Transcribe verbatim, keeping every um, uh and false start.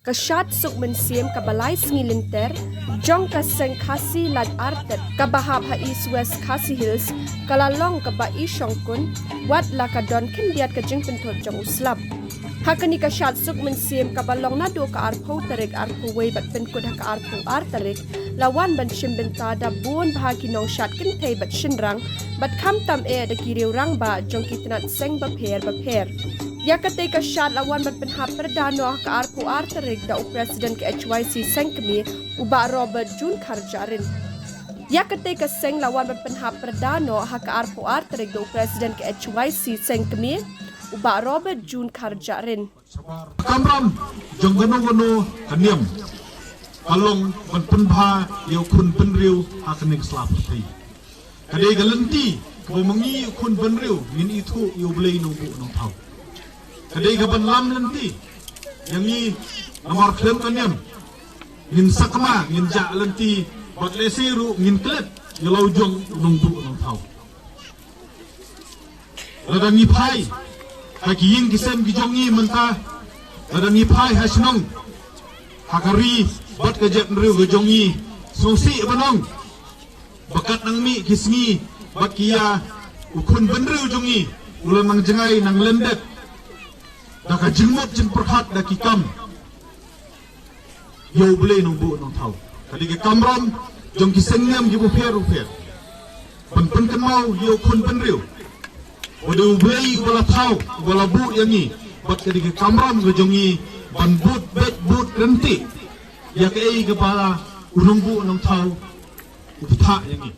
Ka shad suk mynsiem kaba lai sngi lynter jong ka seng Khasi Laitartet kaba hap ha East West Khasi Hills ka la long kaba i shongkun, wat la ka don khyndiat ka jingpynthut jong u slap. Ha kane ka shad suk mynsiem kaba long naduh ka arphew tarik arphew wei bad pynkut ha ka arphew ar tarik, la wan ban shim bynta da bun bha ki nongshad kynthei bad shynrang, bad khamtam eh da ki riew rangbah jong ki tnat seng bapher bapher. Ïa katei ka shad la wan ban pynhap pyrda noh ha ka arphew ar tarik da u President ka H Y C Seng Kmie, u Bah Robert June Kharjahrin. Ïa katei ka seng la wan ban pynhap pyrda noh ha ka arphew ar tarik da u President ka H Y C Seng Kmie, u Bah Robert June Kharjahrin. Kamram jong kano kano ka niam ka long ban pynbha ïa u khun bynriew ha kane ka sla pyrthei. Ka dei ka lynti kaba ma ngi u khun bynriew ngin ithuh ïa U Blei Nongbuh Nongthaw. Ka dei ka ban lam lynti ïa ngi namar khlem ka niam ngin sakma, ngin jah lynti, bad lehse ruh ngin klet ïa la u jong u Nongbuh Nongthaw. Lada ngi phai ha ki ïing ki sem ki jong ngi mynta, lada ngi phai ha shnong, ha ka ri bad ka jaitbynriew ka jong ngi, sngewsih ban ong ba katba nang mih ki sngi bad ki ïa, u khun bynriew jong ngi u la nang jngai nang lyndet da ka jingmut jingpyrkhat da ki kam ïa U Blei Nongbuh Nongthaw. Ka dei ka kamram jong ki seng niam kiba pher bapher ban pynkynmaw ïa u khun bynriew ba dei U Blei uba la thaw, uba la buh ïa ngi, bad ka dei ka kamram ka jong ngi ban bud beit bud ryntih ïa kaei kaba u Nongbuh Nongthaw u bthah ïa ngi.